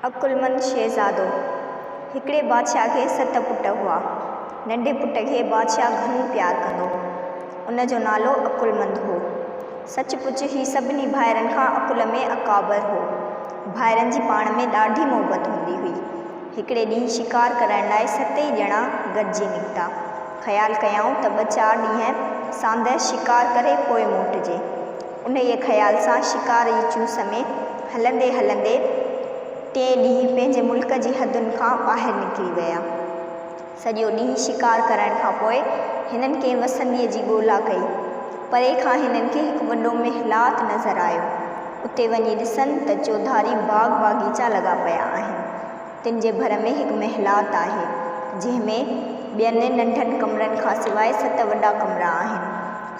عقلمند شهزادو، هڪڙي بادشاهه کي ست پٽ هئا. ننڍي پٽ کي بادشاهه گهڻو پيار ڪندو هو. ان جو نالو عقلمند هو. سچ پچ هي سڀني ڀائرن کان عقل ۾ اڪابر هو. ڀائرن جي پاڻ ۾ ڏاڍي محبت هوندي هئي. هڪڙي ڏينهن شڪار ڪرڻ لاء ستئي ڄڻا گڏجي نڪتا. خيال ڪيائون ته ٻه چار ڏينهن ساندهه شڪار ڪري پوء موٽجي. انهيء خيال سان شڪار جي چوس ۾ هلندي هلندي ٽئين ڏينهن پنهنجي ملڪ جي حدن کان ٻاهر نڪري ويا. سڄو ڏينهن شڪار ڪرڻ کان پوء هنن ڪنهن وسنديء جي ڳولا ڪئي. پري کان هنن کي هڪ وڏو محلات نظر آيو. اتي وڃي ڏسن ته چوڌاري باغ باغيچا لڳا پيا آهن. تن جي ڀر ۾ هڪ محلات آهي، جنهن ۾ ٻين ننڍن ڪمرن کان سواء ست وڏا ڪمرا آهن.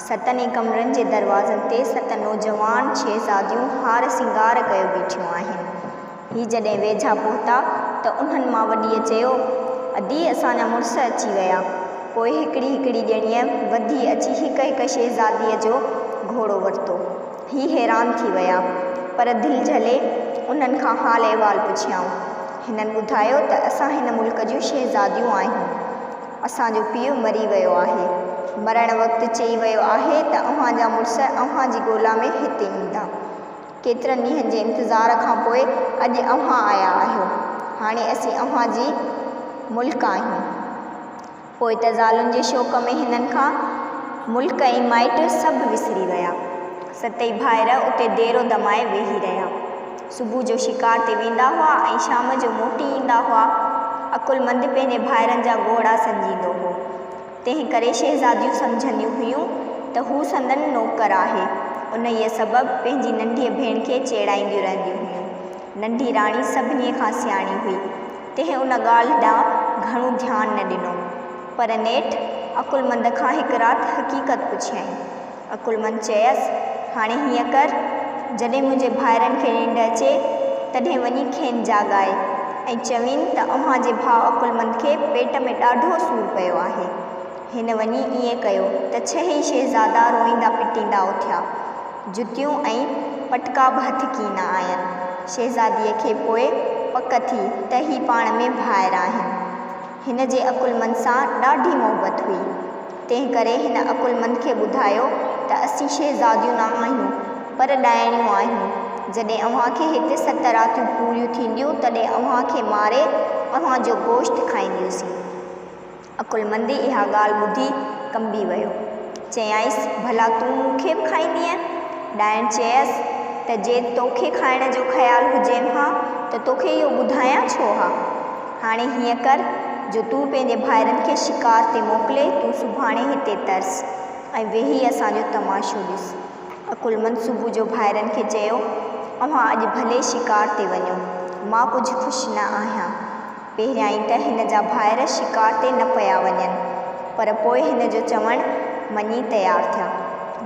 ستن ئي ڪمرن جي دروازن تي ست نوجوان شهزاديون هار سينگار ڪيو بيٺيون آهن. هي جڏهن ويجها پهتا ته انهن مان وڏيء چيو، ادي اسان جا مڙس اچي ويا. پوء هڪڙي هڪڙي ڄڻيء وڌي اچي هڪ هڪ شهزاديء جو گهوڙو ورتو. هي حيران ٿي ويا، پر دل جهلي انهن کان حال احوال پڇيائون. هنن ٻڌايو ته اسان هن ملڪ جون شهزاديون آهيون. اسان جو پيء مري ويو آهي. مرڻ وقت چئي ويو آهي ته اوهان جا مڙس اوهان جي ڳولا ۾ هتي ايندا. ڪيترن ڏينهن جي انتظار کان پوء اڄ اوهان آيا آهيو. هاڻي اسين اوهان جي ملڪ آهيون. پوء ته زالن جي شوق ۾ هنن کان ملڪ ۽ مائٽ سڀ وسري ويا. ستئي ڀائر اتي ديرو دمائي ويهي رهيا. صبح جو شڪار تي ويندا هئا ۽ شام جو موٽي ايندا هئا. عقلمند پنهنجي ڀائرن جا گهوڙا سنجيندو هو. تنهن ڪري شهزاديون سمجهنديون هيون ته هو سندن نوڪر آهي. انهيء سبب پنهنجي ننڍيء ڀيڻ کي چيڙائينديون رهنديون هيون. ننڍي راڻي سڀني کان سياڻي هئي. تنهن ان ڳالهه ڏانهن گهڻو ڌيان نه ڏنو. پر نيٺ عقلمند کان هڪ رات حقيقت پڇيائين. عقلمند چيس، هاڻي هيئن ڪر، جڏهن منهنجي ڀائرن کي ننڊ اچي، تڏهن وڃي کين جاڳاء ۽ چوين ته اوهان جي ڀاء عقلمند کي پيٽ ۾ ڏاڍو سور پيو آهي. هن وڃي ائين ڪيو ته ڇهه ئي شهزادا روئيندا پٽيندا اٿيا. جتيون ۽ پٽڪا به هٿ ڪين نه آين. شهزاديء کي پوء پڪ ٿي ته هي پاڻ ۾ ڀائر آهن. هن جي عقلمند سان ڏاڍي محبت هئي. تنهن ڪري هن عقلمند کي ٻڌايو ته اسين شهزاديون نه آهيون، پر ڏائڻيون آهيون. جڏهن اوهان کي هتي ست راتيون پوريون ٿينديون، تڏهن اوهان کي ماري اوهان جو گوشت کائينديونسين. عقلمند اها ڳالهه ٻڌي ڪنبي ويو. چيائينس، ڀلا تون مون کي به کائيندينء؟ ڏائڻ چيس ته جي توکي کائڻ جو خيال هجيم ها ته توکي اهو ٻڌايان ڇو ها؟ هاڻي هيئن ڪر جو تون پنهنجي ڀائرن کي شڪار تي موڪلي تون سڀاڻي هتي ترس ۽ ويهي اسان جو تماشو ڏس. عقلمند صبح جو ڀائرن کي چيو، اوهان اڄ ڀلي شڪار تي وڃو، مان ڪجهه خوش نه آهيان. پهريائين ته هن جا ڀائر شڪار تي نه پيا وڃن، پر پوء هن جو چوڻ مڃي تيار ٿيا.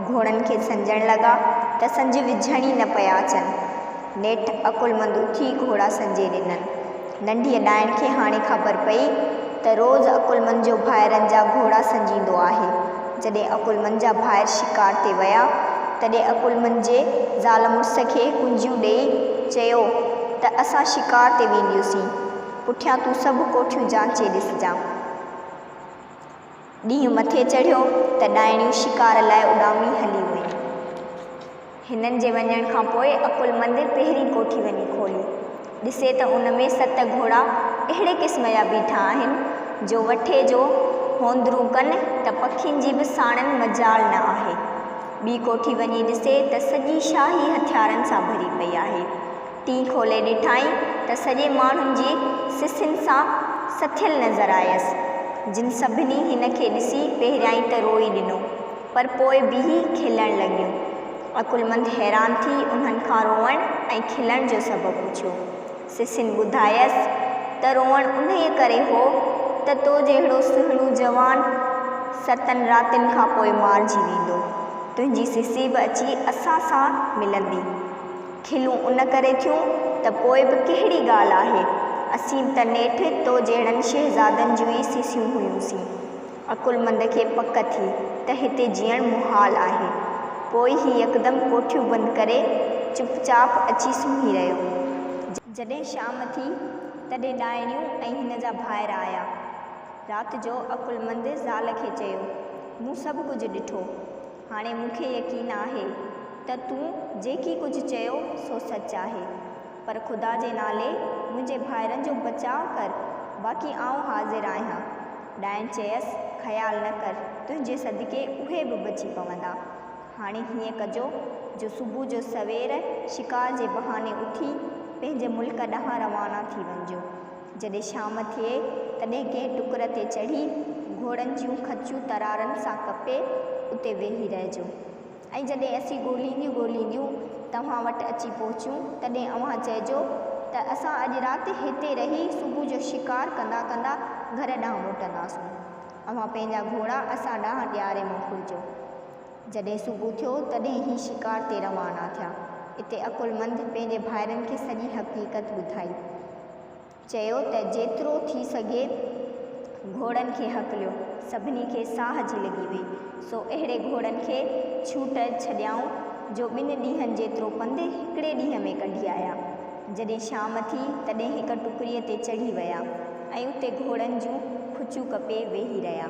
گهوڙن کي سنجڻ لڳا ته سنج وجهڻ ئي نه پيا اچن. نيٺ عقلمند اٿي گهوڙا سنجي ڏنن. ننڍيء ڏائڻ کي هاڻي خبر پئي ته روز عقلمند جو ڀائرن جا گهوڙا سنجيندو آهي. جڏهن عقلمند جا ڀائر شڪار تي ويا، تڏهن عقلمند جي زال مڙس کي ڪنجيون ڏيئي چيو ته اسان شڪار تي وينديونسين، پٺيان تون سڀ ڪوٺيون جانچي ڏسجان. ڏينهن مٿي چڙهيو ته ڏائڻيون شڪار لاء اڏامي هلي ويون. هنن جي وڃڻ کان پوء عقلمند پهرين ڪوٺي وڃي کولي. ڏسي ته ان ۾ ست گهوڙا اهڙي قسم جا بيٺا آهن، جو وٺي جو هوندرون ڪن ته پکين جي به ساڻن مجال نه آهي. ٻي ڪوٺي وڃي ڏسي ته سڄي شاهي هٿيارن سان ڀري پئي آهي. ٽين کولي ڏٺائين ته سڄي ماڻهن جي سسين سان سٿيل نظر آيس، جن سڀني هن کي ڏسي پهريائين ته روئي ڏنو. پر پوء بيهي کلڻ لڳيون. عقلمند حيران ٿي انهن کان روئڻ ۽ کلڻ جو سبب پڇيو. سسين ٻڌايس ته روئڻ انهيء ڪري هو ته تو جهڙو سهڻو جوان ستن راتين کان پوء مارجي ويندو. تنهنجي سسي به اچي اسان سان ملندي. کلون ان ڪري ٿيون ته پوء به ڪهڙي ڳالهه آهي، اسين به ته نيٺ تو جهڙن شهزادن جون ئي سسيون هيونسين. عقلمند کي پڪ ٿي ته هتي جيئڻ محال آهي. پوء هي يڪدم ڪوٺيون بند ڪري چپ چاپ اچي سمهي رهيو. جڏهن شام ٿي، تڏهن ڏائڻيون ۽ هن جا ڀائر آيا. رات جو عقلمند زال کي چيو، مون سڀ ڪجهه ڏٺو. هاڻي مون کي يقين آهي ته تون جيڪي ڪجهه چيو سو سچ آهي. پر خدا جي نالي منهنجي ڀائرن جو بچاء ڪر، باقي آئون حاضر آهيان. ڏائڻ چيس، خيال نه ڪر، تنهنجي صدقي اهي به بچي پوندا. هاڻي هيئن ڪجو جو صبح جو سوير شڪار جي بهاني اٿي پنهنجي ملڪ ڏانهن روانا ٿي وڃجو. جڏهن شام ٿئي، تڏهن ڪنهن ٽڪر تي چڙهي، گهوڙن جون کچيون ترارن سان ڪپي، اتي ويهي رهجو. ۽ جڏهن اسين ڳولينديون ڳولينديون توهان وٽ اچي پهچون، تڏهن اوهان چئجو ته اسان اڄ رات هتي رهي صبح جو شڪار ڪندا ڪندا گهر ڏانهن موٽنداسون. اوهان پنهنجا گهوڙا اسان ڏانهن ڏياري موڪلجو. جڏهن صبح ٿيو، تڏهن هي شڪار تي روانا ٿيا. اتي عقلمند پنهنجي ڀائرن کي سڄي حقيقت ٻڌائي. چيو ته جيترو ٿي سگهي گهوڙن کي هڪليو. سڀني کي ساهه جي لڳي وئي. سو اهڙي گهوڙن کي ڇوٽ ڇڏيائون، جو ٻن ڏينهن جيترو پنڌ هڪڙي ڏينهن ۾ ڪڍي آيا. جڏهن شام ٿي، تڏهن هڪ ٽڪريء تي چڙهي ويا ۽ اتي گهوڙن جون کچون ڪپي ويهي رهيا.